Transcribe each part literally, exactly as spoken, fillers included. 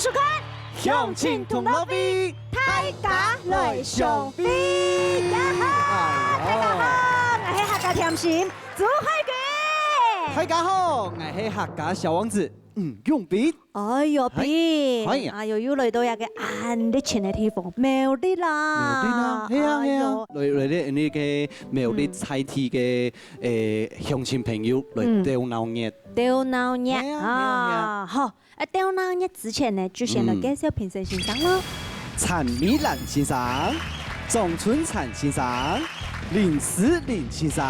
收看鄉親同樂會，大家來相會。呀哈！哎喲。大家好，𠊎係客家甜心朱海軍。大家好，𠊎係客家小王子吳永斌。哎喲，嗨。斌，嗨呀。哎喲，又來到一個恁熱情个地方，苗栗啦。苗栗啦，係啊，係啊。哎喲。來，來，來，那個苗栗在地个，嗯。誒，鄉親朋友來，嗯。鬥鬧熱。鬥鬧熱，係啊，係啊，係啊。啊，好。 啊，鬥鬧熱之前呢，就先來介紹評審先生囉。嗯。陳美蘭先生、張春燦先生、林思玲先生，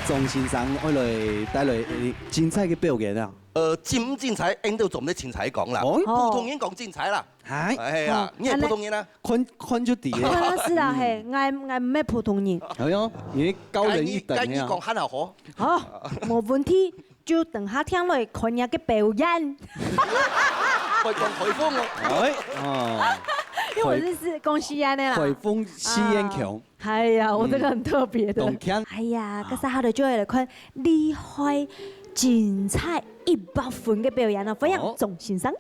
張先生愛來帶來，呃，精彩个表演啊。呃，精毋精彩，恁都做毋得凊彩講啦。哦。普通人講精彩啦。哎。哎呀，哦，你係普通人啊。看，看就知了。啊，是啊，嗯。嘿，𠊎，𠊎毋係普通人。哎喲，你高人一等呀。該你，該你講還好吼。好，無問題。 就等下聽來看你个表演。會講海風哦。哎，哦。因為我是，是講四縣个啦。海風四縣腔。啊，哎呀，我這個很特別的。嗯。當強。哎呀，啊。可是他的就會來看厲害、精彩、一百分个表演哦，歡迎，哦。鍾先生。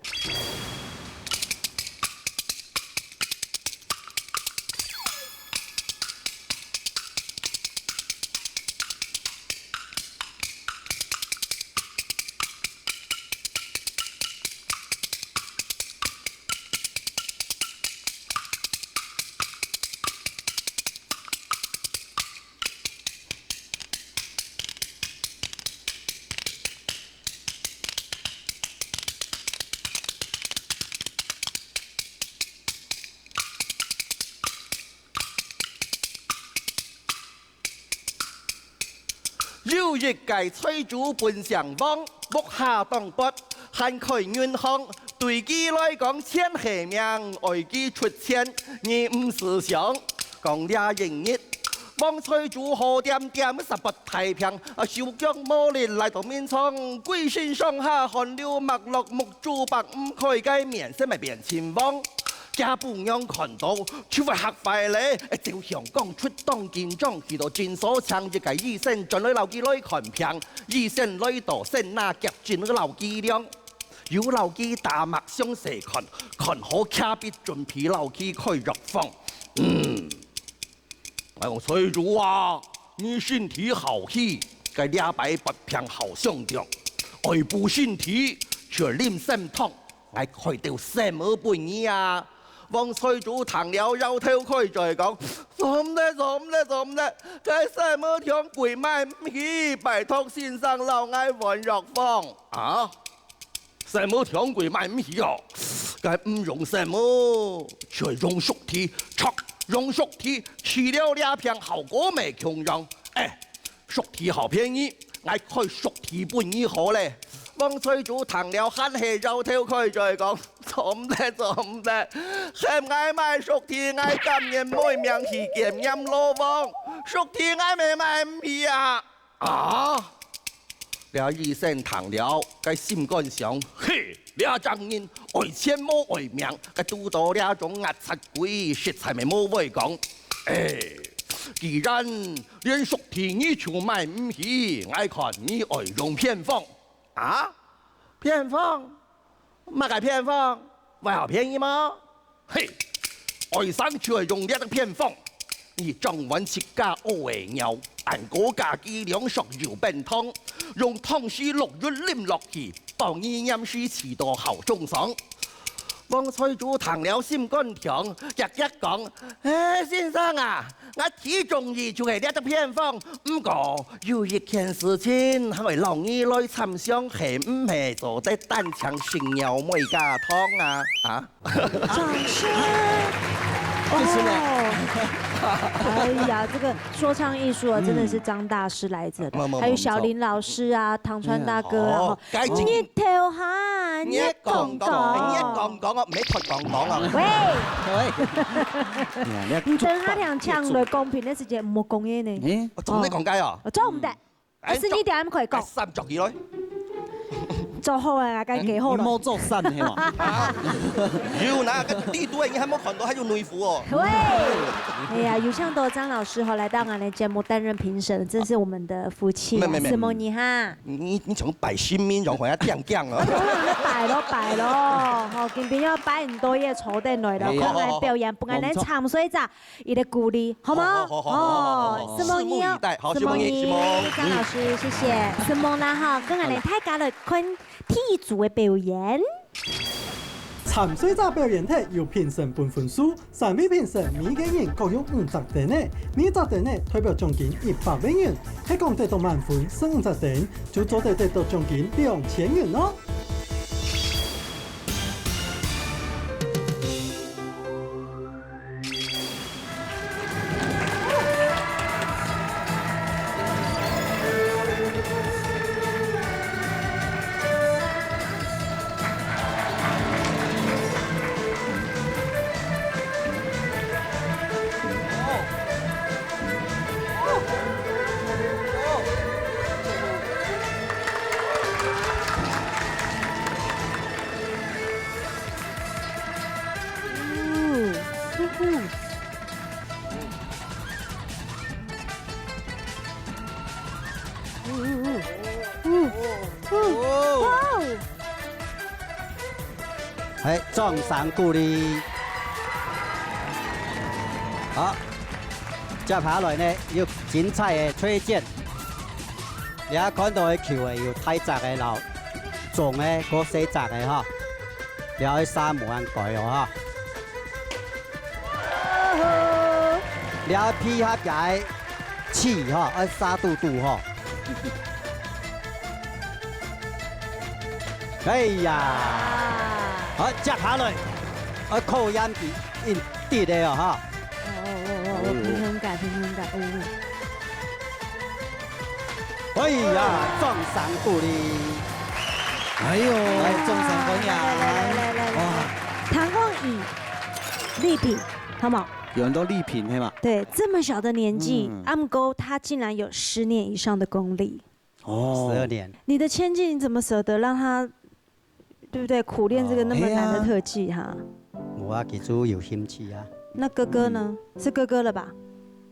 有一個財主本姓王，屋下當闊，還開銀行，對佢來講錢係命，愛佢出錢，你毋使想。講這一日，王財主好恬恬煞發大病，啊，手腳無力來到眠床，歸身上下汗流脈落，目珠擘毋開，該面色乜變青黃。 厥餔娘看到，就會嚇壞咧，就像講出當緊張，去到診所請一個醫生轉來摎佢來看病。醫生來到先拿夾診摎佢量，又摎佢打脈詳細看，看好徛筆準備摎佢開藥方。嗯， 王財主啊，你身體好去，該這擺發病好相著，愛補身體，就啉參湯，𠊎開兜參仔分你啊。王財主聽了搖頭開嘴講：「做毋得，做毋得，做毋得，該參仔忒貴買毋起，拜託先生摎𠊎換藥方。」啊？ 參仔忒貴買毋起哦，該毋用參仔，就用熟地，著，用熟地，治療這病效果乜共樣。哎，熟地好便宜，𠊎開熟地分你好咧。王財主聽了還係搖頭開嘴講：「做毋得，做毋得，喊𠊎買熟地，𠊎甘願賣命去見閻羅王，熟地𠊎乜買毋起啊！」 啊！這醫生聽了，該心肝想：「嘿，這種人愛錢無愛命，該堵到這種齧賊鬼，實在乜無話講。哎，既然連熟地你就買毋起，𠊎看你愛用偏方。」啊？偏方？ 麼个偏方？會好便宜無？嘿，愛生就愛用這隻偏方。你掌管自家屙个尿，恁過加幾兩勺油粄湯，用湯匙落入啉落去，保你黏時食到好中爽。王財主聽了心肝暢，遽遽講：「哎，先生啊， 𠊎最中意就係這隻偏方，毋過有一件事情，還愛摎你來參詳，係毋係做得單淨食尿妹加湯啊？」啊？掌聲！就是呢。哦。哎呀，這個說唱藝術啊，真的是張大師來著的，嗯。沒，沒，還有小林老師啊，沒錯。唐川大哥啊，嗯。哦，該今日頭下，月光光，月光光。月光光哦，毋係脫光光哦。喂。喂。 你等下聽唱來公平个時節，毋好講个呢。哎。哦，做毋得講个哦。哦，做毋得。哎，十二點可以講。哎，三十幾歲。做好啊，該幾好了。你無做散係嘛？啊，有哪个帝都的，你還無看到，還有內褲哦。喂，哎呀，有請到張老師吼，來到我們的節目擔任評審，真是我們的福氣啊。沒，沒，沒。承蒙你哈。你，你從擺新民榮回來降降哦。擺咯，擺咯，吼，今天要擺很多頁籌等來了，哎呀。看來表演，不然咱唱衰咋？ 一個鼓勵，好嗎？好，好，好，好，好，好，好。哦，承蒙你哦，拭目以待，好，承蒙你，承蒙你，承蒙。張老師，謝謝。承蒙啦哈，跟俺們大家來看第一組的表演。參賽者表演忒，由評審分分數，三位評審每個人各有五隻燈仔，每隻燈仔代表獎金一百萬元，係講得到滿分，十五隻燈，就做得得到獎金兩千元哦。 哦！哎，掌聲鼓勵。好，接下來呢，有精彩个推薦。你看到个球仔，有大隻个摎中个，過細隻个哈。你愛沙姆安改哦哈。 你愛配合佢个氣吼，愛沙嘟嘟吼。哎呀，好，接下來，愛考驗佢硬直个哦哈。哦，哦，哦，哦，哦，平衡感，平衡感，哦，哦。哎呀，掌聲鼓勵。哎喲，來，掌聲歡迎。來，來，來，來，來。哇。唐鳳儀，麗萍，好不好？有很多麗萍，係嘛？對，這麼小的年紀，嗯。啊，毋過他竟然有十年以上的功力。哦。十二年。你的千金，你怎麼捨得讓他，對不對？苦練這個那麼難的特技哈？哦。係啊。無啊，佢就有興趣啊。那哥哥呢？嗯。是哥哥了吧？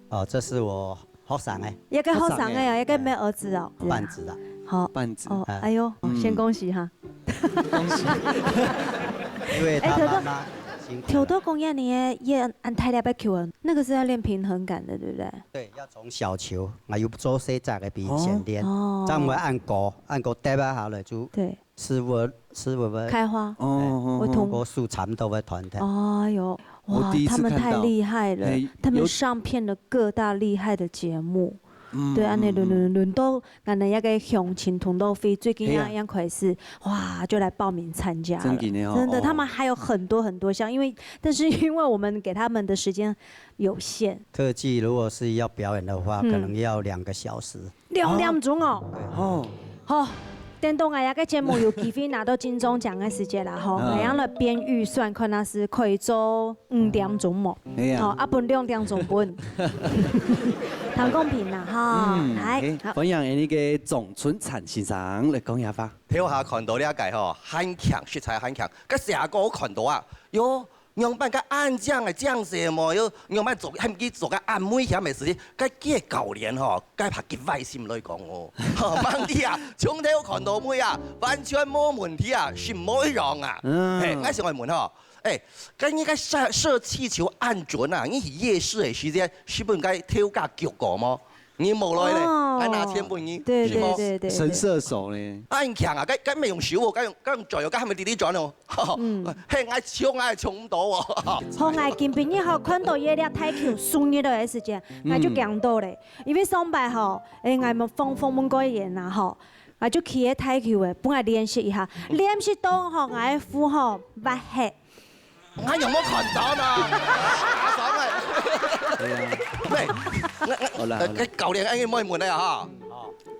哦，這是我學生欸。一個學生欸哦，學生欸。一個妹兒子哦。半子啊。好。半子。哦，哎。哎喲，嗯。先恭喜哈。 恭喜。因為他媽媽辛苦了。哎，頭拄，頭拄講一下你个，也恁大粒个球啊，那個是要練平衡感的，對不對？對，要從小球，啊，有做細隻个比前練，哦。正毋會恁高，恁高跌啊下來就，對。是會，是會，會開花。哦，哦，哦。會痛。個手差不多會斷掉。哎喲，哇，我第一次看到。他們太厲害了，哎，他們有上遍了各大厲害的節目。 嗯，對，恁樣輪，嗯，嗯。輪，輪到𠊎等一個鄉親同樂會，最近要，係啊。要開始，哇，就來報名參加了。真的哦，真的，哦。他們還有很多很多項，因為，但是因為我們給他們的時間有限。特技如果是要表演的話，嗯。可能要兩個小時。兩點鐘哦。哦。對。哦。好，等到𠊎這個節目有機會拿到金鐘獎个時節啦，吼，嗯。𠊎等來編預算，看下係可以做 五點鐘無？係啊。哦，啊，分兩點鐘分。談公平啦，哈，嗯，來，哎，好。歡迎𠊎等个鍾春燦先生來講一下話。頭下看到這個吼，還強，實在還強。該下個看到啊，喲，仰般个恁靚个靚勢無？喲，仰般做，還毋記做个恁危險个事情，該个教練吼，該怕佢壞心來講哦。吼，吂知啊，從頭看到尾啊，完全無問題啊，係無一樣啊。嗯。嘿，𠊎想愛問吼， 哎，該你該射，射氣球恁準啊，你去夜市个時節，係毋係該頭家逐過無？你無來咧，哦。還拿錢分你，對，係無？對，對，對，對。神射手呢？恁強啊，該，該毋係用手哦，該用，該用嘴哦，該還毋係直直轉哦。嗯。嘿，𠊎衝，𠊎衝毋到哦。好，𠊎今晡日吼，看到這粒大球送入來个時節，𠊎就驚到咧。嗯。因為上擺吼，哎，𠊎等訪，訪問過人啊吼，𠊎就摎該大球仔，分𠊎練習一下，練習到吼，𠊎个褲吼，滑忒。 𠊎有無看到呢？阿爽欸。對啊。喂，𠊎，𠊎，好啦，呃，好啦。該教練，哎，問一問啊，哈。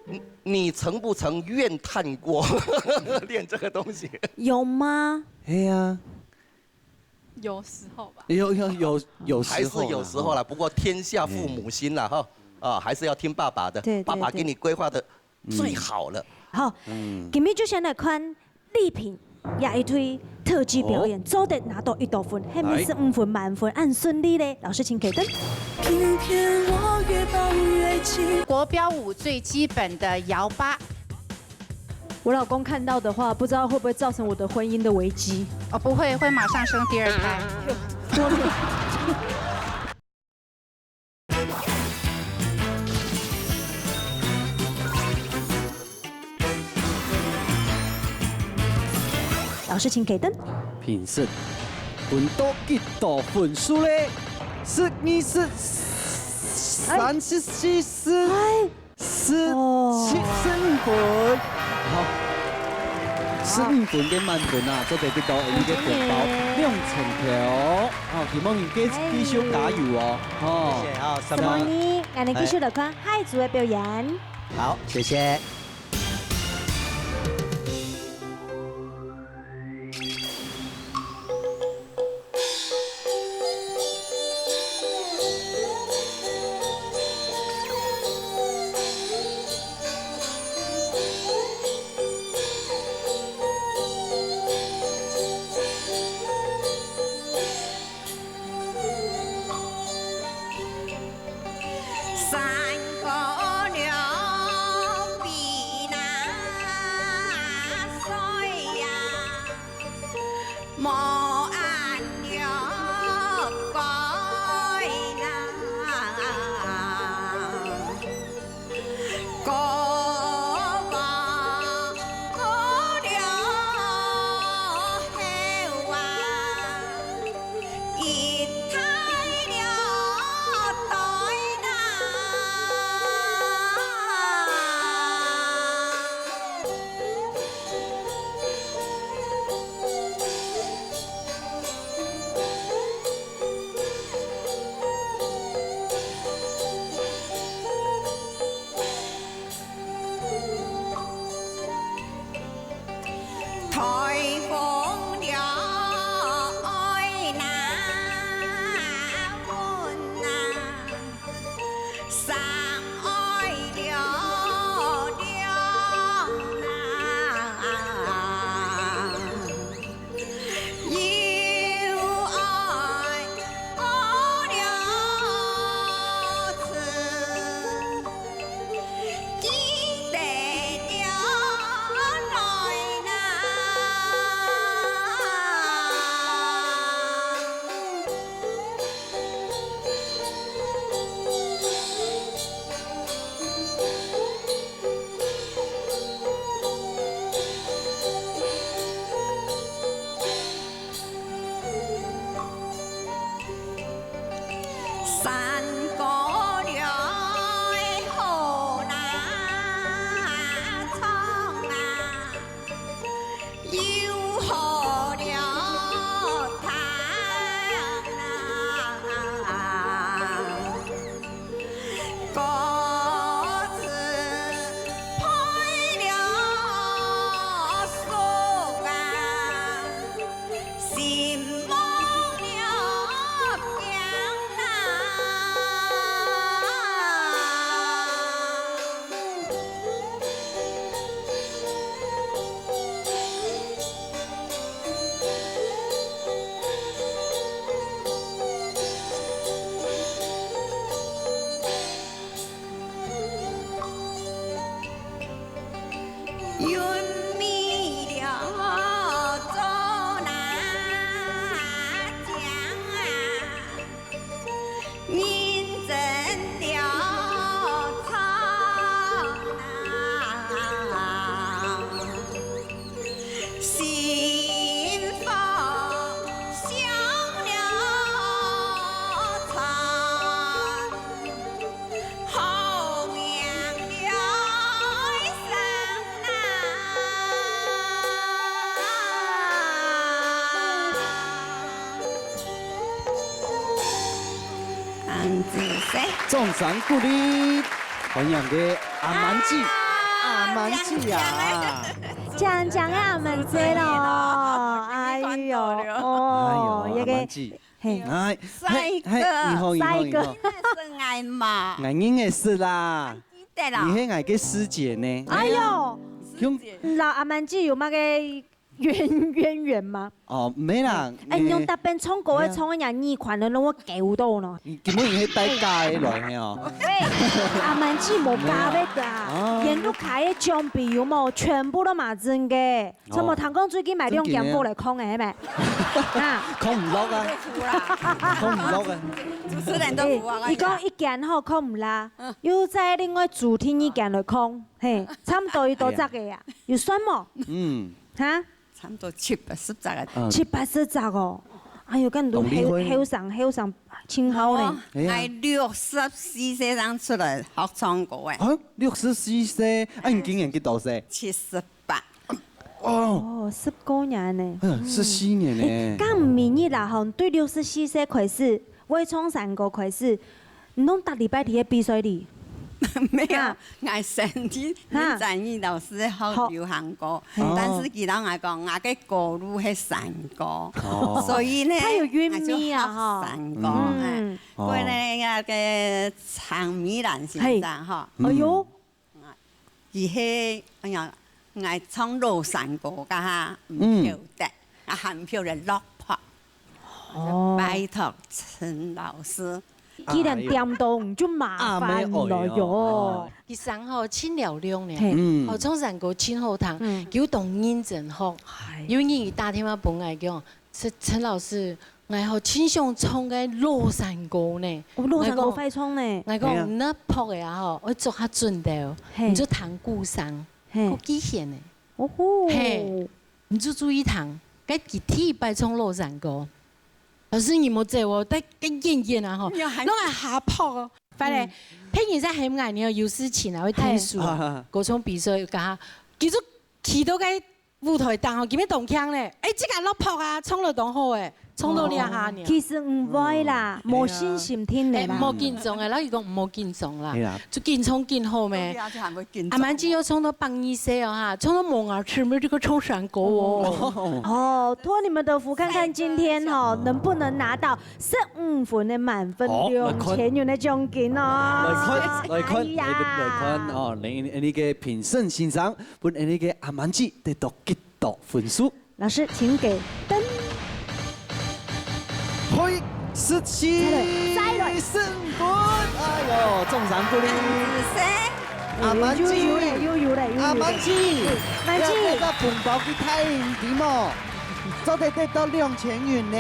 嗯。你，你曾不曾怨嘆過練這個東西？有嗎？哎呀。有時候吧。有，有，有，有時候啦，還是有時候啦，哈。不過天下父母心啦，哈。啊，還是要聽爸爸的，對，對，爸爸給你規劃的 最好了。好，嗯。今日就先來看麗萍這一隊特技表演，哦。做得拿到幾多分？係毋係十五分滿分，恁順利咧？老師請開燈。今天我越抱越紧。國標舞最基本的搖八。我老公看到的話，不知道會不會造成我的婚姻的危机。哦，不會，會馬上生第二胎。老師請開燈。評審，分到幾多分數咧？十、二、十、三、十、四、十、哎。十、哦。七、十五分。好。十五分个滿分啊，做得得到你个紅包兩千條。好，希望你繼，哎。繼續加油哦。好。謝謝，好，什麼？什麼呢？𠊎等繼續來看下一組个表演。好，謝謝。 山歌了，比那水呀，莫安了，该那。 台風了，愛拿穩啊，衫愛了，涼啊。 又愛過了時，記得了來吶。山歌了好難唱啊，又好了聽啊。 歌詞配了俗啊，心忘了境啊。 云米了做那酱啊，人参了炒那。 新火上了船，好命了生啊。恁仔細。掌聲鼓勵，歡迎个阿滿姊，啊，阿滿姊啊。靚靚个。 靚靚个阿滿姊咯，哎喲，哦，哎喲，這個，阿滿姊。嘿。哎，帥哥。嘿，嘿，你好，你好，帥哥。你好。你認識𠊎嘛？𠊎認識啦。記得啦。你係𠊎个師姐呢。哎喲，用，你摎阿滿姊有麼个淵，淵源嗎？哦，無啦，哎，你用，欸，搭伴唱歌个，係啊。唱个人耳環都摎我勾到呢。你根本係帶假个來个哦。喂，阿滿姊無假个啊，哦。演都開个獎杯有無？全部都馬真个。 怎麼聽講最近買兩件貨來囥个，係無？啊。囥毋落啊，囥毋落啊。主持人都服啊，欸，佢講一件吼囥毋落，嗯。又再另外組訂一件來囥，嘿，差毋多有多隻个呀？有算無？嗯。哈？差毋多七八十隻个。嗯。七八十隻哦。哎喲，恁多後，當厲害呢。後生，後生，盡好呢。哦，哎呀。𠊎六十四歲正出來學唱歌个。啊，六十四歲，啊，你今年幾多歲？七十八。 哦。哦，十過年呢。嗯，十四年呢。欸，敢毋明日啦吼，對六十四歲開始，會唱山歌開始，你攏逐禮拜佇該比賽哩？沒有，啊。𠊎先去林展義老師學流行歌，哈。好。但是佢摎𠊎講，𠊎个歌路係山歌，哦。所以呢，他有韻味啊，哈。𠊎就學山歌，嗯。哎，哦。過來那個陳美蘭先生哈。嘿。哎喲。 佢係，哎呀，𠊎唱老山歌个哈，毋曉得，啊，還毋曉得落魄。哦。拜託陳老師。既然點到，你就麻煩了喲。其實吼，盡尞尞呢。嘿。嗯。哦，唱山歌盡好聽，嗯。佢當認真吼。哎。有人打電話分𠊎講， 陳，陳老師，𠊎吼盡想唱个老山歌呢。哦，老山歌會唱呢。𠊎講，係啊。你那拍个啊吼，愛做較準个哦，嘿。你就聽鼓聲，嘿。較機械呢。哦吼。嘿，你就注意聽，該佢第一擺唱老山歌。老師，你莫走哦，但該演演啊吼，你要喊攏愛下拍哦。反正，嗯。別人在喊𠊎，你要有事情啊，會聽書啊，嘿。歌唱比賽，佮佢，佢就企到該 舞台頂吼，佢乜當強咧，哎，這個落魄啊，唱了當好誒，唱到這下呢。哦，其實毋會啦，嗯。無信心定咧啦。哎，莫緊張誒，老實講，莫緊張啦，係啦。就緊唱緊好咩。對啊，就還會緊張。阿滿姊又唱到百二歲哦哈，唱到無牙齒，沒有這個唱山歌哦。哦，托你們的福，看看今天哦，能不能拿到十五分的滿分，好，來看。兩千元的獎金哦。來看，來看，哎呀。來，來看哦，你，你个評審先生，分你个阿滿姊得到幾 多分數？老師，請給燈。嘿，十七，再來，再來。十五分，哎喲，掌聲鼓勵。阿滿姊，又有咧，又有咧，又有咧。阿滿姊，滿姊。這個紅包幾大，你知無？做得得到兩千元呢。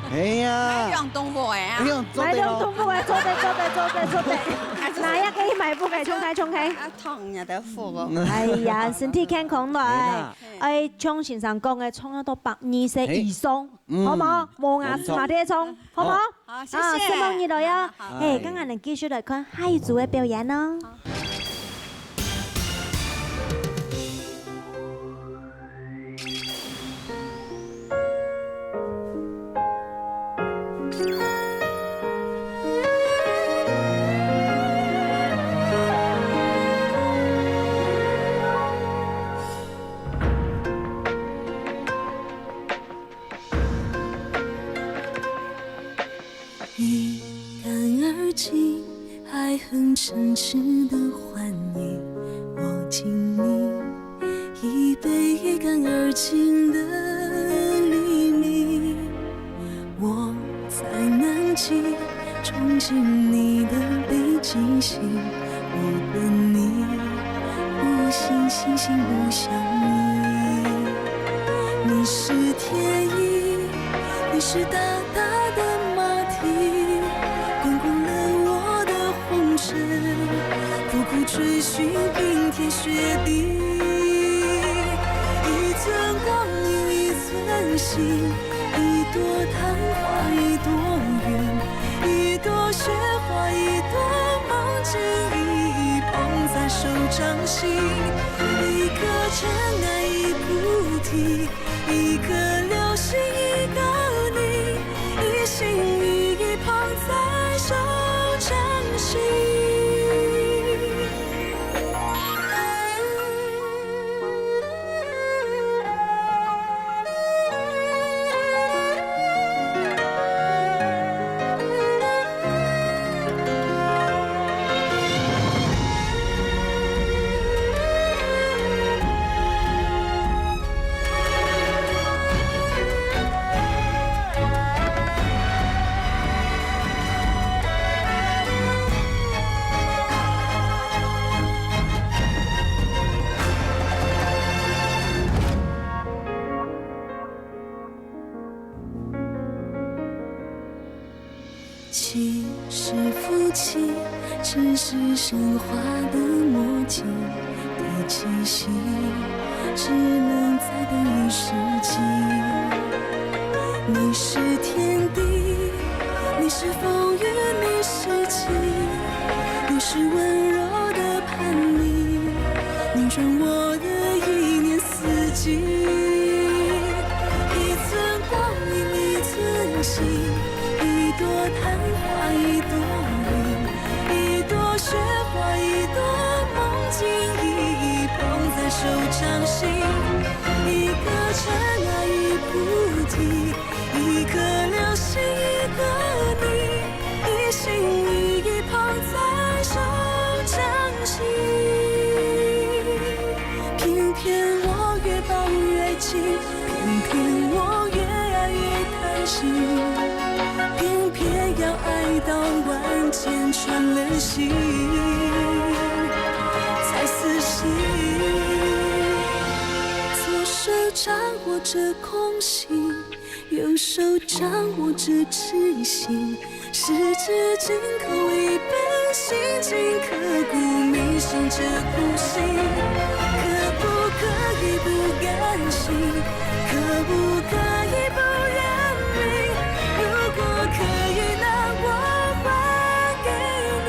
哎呀。買兩棟屋誒啊。哎喲，做得哦。買兩棟屋誒，做得，做得，做得，做得。哎，這是。拿呀，給你買不買？衝開，衝開。啊，痛呀，得付哦。哎呀，身體健康來。哎呀。 哎，像先生講个，唱到百二歲以上，嘿，嗯，好無？無牙齒嘛，無錯。得唱，好無？好，謝謝。啊，承蒙你了呀。好，好。嘿，好。剛剛能繼續來看下一組个表演哦。好。 一干二净，还很诚实的还你我敬意。一杯一干二净的黎明，我在南极，冲进你的北极星。我等你，不信星星不相依。你是天意， 你是大大的马蹄，滚滚了我的红尘，不顾追寻冰天雪地。一寸光阴一寸心，一朵昙花一朵云，一朵雪花一朵梦境，一捧在手掌心。一颗尘埃一菩提， 一颗流星一个你，一心一意捧在手掌心。是夫妻，只是生化的默契的气息，只能再等一世纪。你是天地，你是风雨，你是晴，你是温柔的叛逆，你让我的一年四季。一寸光阴一寸心，一朵昙花一朵云，一朵雪花一朵梦境，一一捧在手掌心。一个尘埃一菩提，一颗流星一个你，一心一意捧在手掌心。偏偏我越抱越紧，偏偏我越爱越贪心，偏偏要爱到万箭穿了心，才死心。左手掌握着空心，右手掌握着痴心，十指紧扣一本心经，刻骨铭心这苦心，可不可以不甘心？可不可以不认命？如果可以，那我还给你。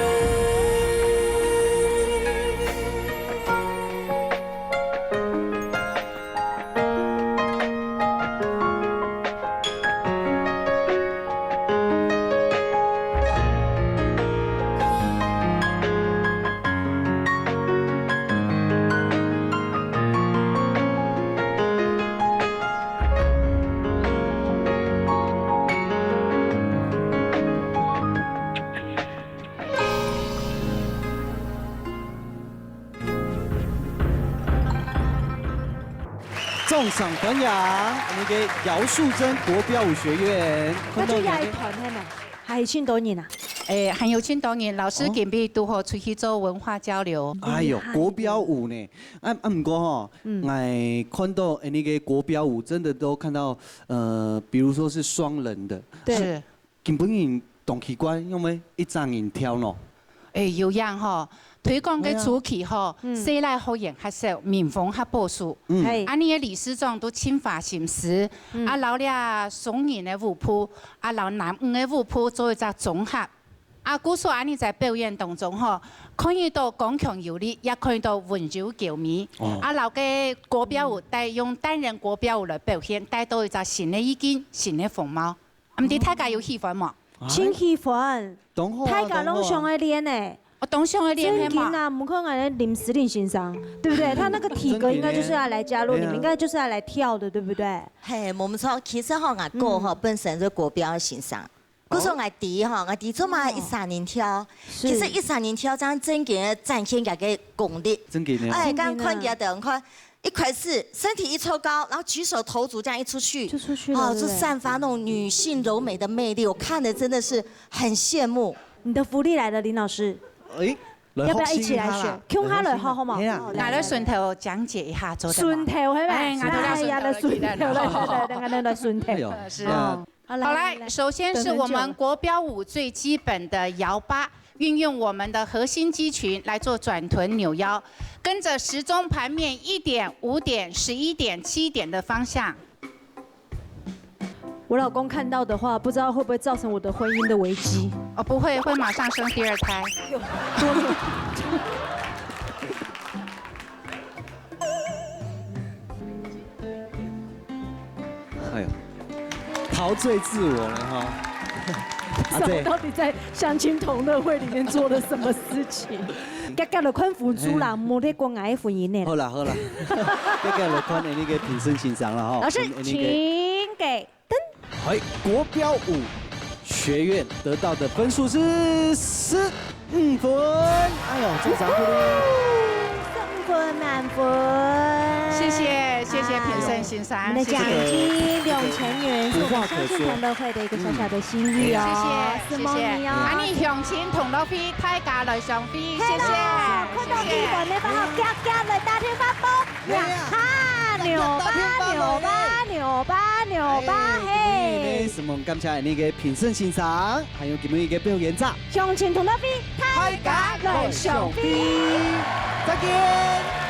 掌聲歡迎𠊎等个姚淑珍國標舞學院。該就這一團係無？還有盡多人啊？欸，還有盡多人，老師今晡日堵好出去做文化交流。哎喲，國標舞呢？啊，啊，毋過吼，𠊎看到，欸，那個國標舞真的都看到，呃，比如說是雙人的。對。是。 今晡日當奇怪，因為一隻人跳喏。欸，有影吼，推廣个主題吼，細倈好言較少，民風較保守。嗯。係。恁呢个理事長都盡花心思，啊，摎這雙人个舞步，啊，摎男女个舞步做一隻綜合。啊，故所恁呢在表演當中吼，看得到剛強有力，也看得到溫柔嬌美。哦。啊，摎个國標舞帶，用單人國標舞來表現，帶到一隻新个意境、新个風貌。 毋知大家有喜歡無？盡喜歡。當好啊，大家攏想愛練呢。哦，當想愛練，係無？正經啊，毋看𠊎个林思玲先生，對不對？他那個體格應該就是要來加入你們，應該就是要來跳的，對不對？係，無錯。其實吼，𠊎哥吼，本身係國標先生，故所𠊎弟吼，𠊎弟做麼个一儕人跳？其實一儕人跳，正正經个展現佢个功力。正經个。哎，剛看佢个，你看， 一開始身體一抽高，然後舉手投足這樣一出去，就出去了，哦，對不對？就散發那種女性柔美的魅力，我看了真的是很羨慕。你的福利來了，林老師。哎，要不要一起來學？共下來學，好不好？哎呀，來，來，來。拿來順頭講解一下，做得嗎？順頭，係吧？哎，拿來順頭，哎呀，來順頭，來，來，來，來，來，順頭。哎呦，是。哦。 好，來，好，來，來，首先是我們國標舞最基本的搖八，運用我們的核心肌群來做轉臀扭腰，跟著時鐘盤面一點、五點、十一點、七點的方向。我老公看到的話，不知道會不會造成我的婚姻的危機。哦，不會，會馬上生第二胎。 哎呦，陶醉自我了哈。阿姊。到底在相親同樂會裡面做了什麼事情？遽遽來看分數啦，哎。莫咧講𠊎个婚姻呢。好啦，好啦。遽遽來看𠊎等个評審先生啦，吼。老師，請給燈。哎，國標舞學院得到的分數是十 五分。哎呦，掌聲鼓勵。十五分，滿分。謝謝，謝謝評審先生，我們的獎金兩千元是我們相親同樂會的一個小小的心意哦。謝謝，謝謝。承蒙你哦。啊，你相親同樂會，大家來相會，謝謝，謝謝。看到你們，你們好，遽遽來打電話報名哈，扭吧，扭吧，扭牛爸，牛爸，哎，今日呢，嘿。承蒙感謝𠊎等个評審先生，還有今日个表演者。鄉親同樂會，大家來相會。再見。